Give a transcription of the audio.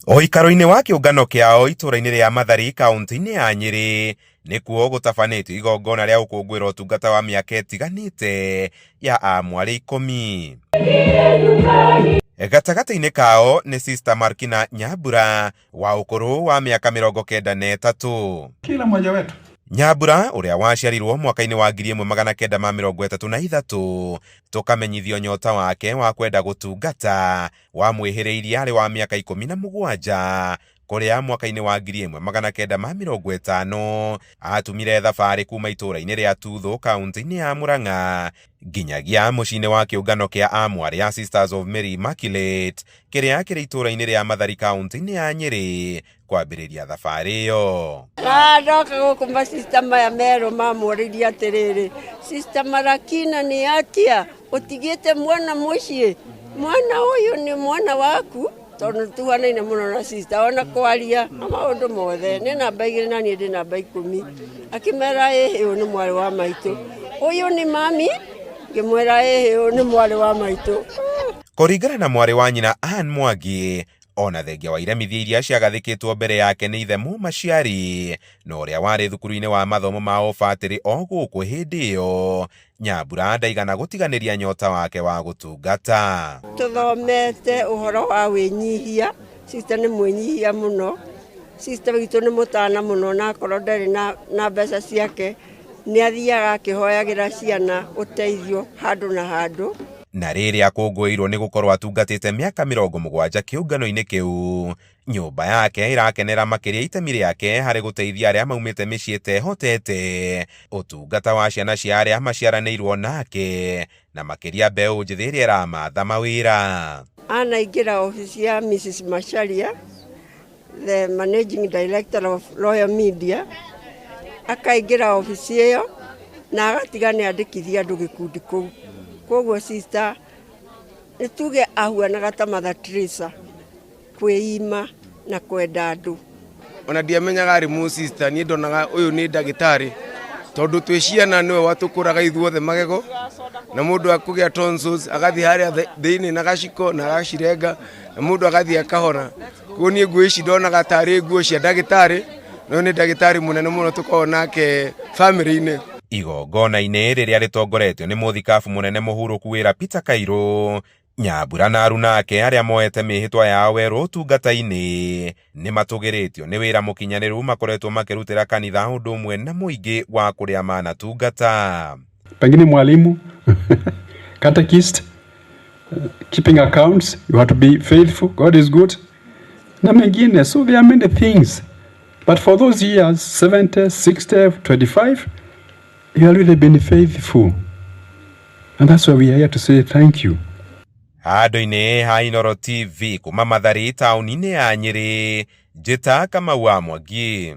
Ũikaro-inĩ wa kĩũngano kĩao itũũra-inĩ rĩa Mathari kaũntĩ-inĩ ya Nyĩrĩ nĩkuo gũtabanĩtio igongona rĩa gũkũngũĩra ũtungata wa mĩaka ĩtiganĩte ya amwarĩ 10. Gatagatĩ-inĩ kao nĩ Sister Markina Nyambura wa ũkũrũ wa mĩaka 93. Kila mmoja wetu. Nyambura ũrĩa waciarirwo mwaka-inĩ wa 1933 tũkamenyithio nyota wake wa kwenda gũtungata wamwĩhĩrĩirie arĩ wa mĩaka 17 kũrĩa mwaka-inĩ wa 1950 atumire thabarĩ kuma itũũra-inĩ rĩa Tuthũ kaũntĩ-inĩ ya Murang'a nginyagia mũciĩ-inĩ wa kĩũngano kĩa amwarĩ a Sisters of Mary Immaculate kĩrĩa kĩrĩ itũũra-inĩ rĩa Mathari kaũntĩ-inĩ ya Nyĩrĩ kwambĩrĩria thabarĩ ĩyo. Na ndoka gũkũ masista maya merũ mamũrĩrie atĩrĩrĩ, Sister Marakina nĩ atia ũtigĩte mwana mũciĩ, mwana ũyũ nĩ mwana waku, tondũ tuhanaine mũno na sister ona kwaria na maũndũ mothe, nĩ namba 2 na niĩ ndĩ namba 10. Akĩmera ĩhĩ ũyũ nĩ mwarĩ wa maitũ, ũyũ nĩ mami, ngĩmwĩra ĩhĩ ũyũ nĩ mwarĩ wa maitũ. Kũringana na mwarĩ wa nyina Ann Mwangi, ona thengia wa iremithia iria ciagathĩkĩtwo mbere yake nĩ ithe Mũmaciari na ũrĩa warĩ thukuru-inĩ wa mathomo ma ũbatĩrĩ o gũkũ hĩndĩ ĩyo, Nyambura ndaigana gũtiganĩria nyota wake wa gũtungata. Tũthomete ũhoro wa wĩnyihia, sister nĩ mwĩnyihia mũno, sister witũ nĩ mũtana mũno na akorwo ndarĩ na mbeca ciake nĩ athiaga akĩhoyagĩra ciana ũteithio handũ na handũ. Na rĩrĩa akũngũĩirwo nĩ gũkorwo atungatĩte mĩaka 70 kĩũngano-inĩ kĩu, nyũmba yake ĩrakenera makĩria itemi rĩake harĩ gũteithia arĩa maumĩte mĩciĩ ĩtehotete, ũtungata wa ciana cia arĩa maciaranĩirwo nake, na makĩria mbeũ njĩthĩ ĩrĩa ĩramatha mawĩra. Anaingĩra obici ya Mrs Macharia, the managing director of Royal Media, akaingĩra obici ĩyo na agatiga nĩ andĩkithia andũ gĩkundi kũu. Koguo sister nĩ tuge ahuanaga ta Mother Teresa, kwĩima na kwenda andũ. Ona ndiamenyaga arĩ mũ sister, niĩ ndonaga ũyũ nĩ ndagĩtarĩ, tondũ twĩ ciana nĩwe watũkũraga ithuothe magego, na mũndũ akũgĩa tonsils agathiĩ harĩa thĩinĩ na gaciko na agacirenga, na mũndũ agathiĩ akahona. Koguo niĩ nguo ici ndonaga tarĩ nguo cia ndagĩtarĩ, no nĩ ndagĩtarĩ mũnene mũno tũkoragwo nake bamĩrĩ-inĩ. Igongona-inĩ rĩrĩa rĩtongoretio nĩ mũthikabu mũnene mũhurũku wĩra Peter Kairũ, Nyambura na aruna ake arĩa moete mĩhĩtwa yao werũ ũtungata-inĩ nĩ matũgĩrĩtio nĩ wĩra mũkinyanĩru makoretwo makĩrutĩra kanitha ũndũ ũmwe na mũingĩ wa kũrĩa manatungata. Pengine mwalimu, catechist, keeping accounts, you have to be faithful, God is good, na mengine. So there are many things. But for those years, 70, 60, 25, you have really been faithful. And that's why we are here to say thank you. Handũ-inĩ ha Inooro TV kuma Mathari taũni-inĩ ya Nyĩrĩ, Njĩta Kamau wa Mwangi.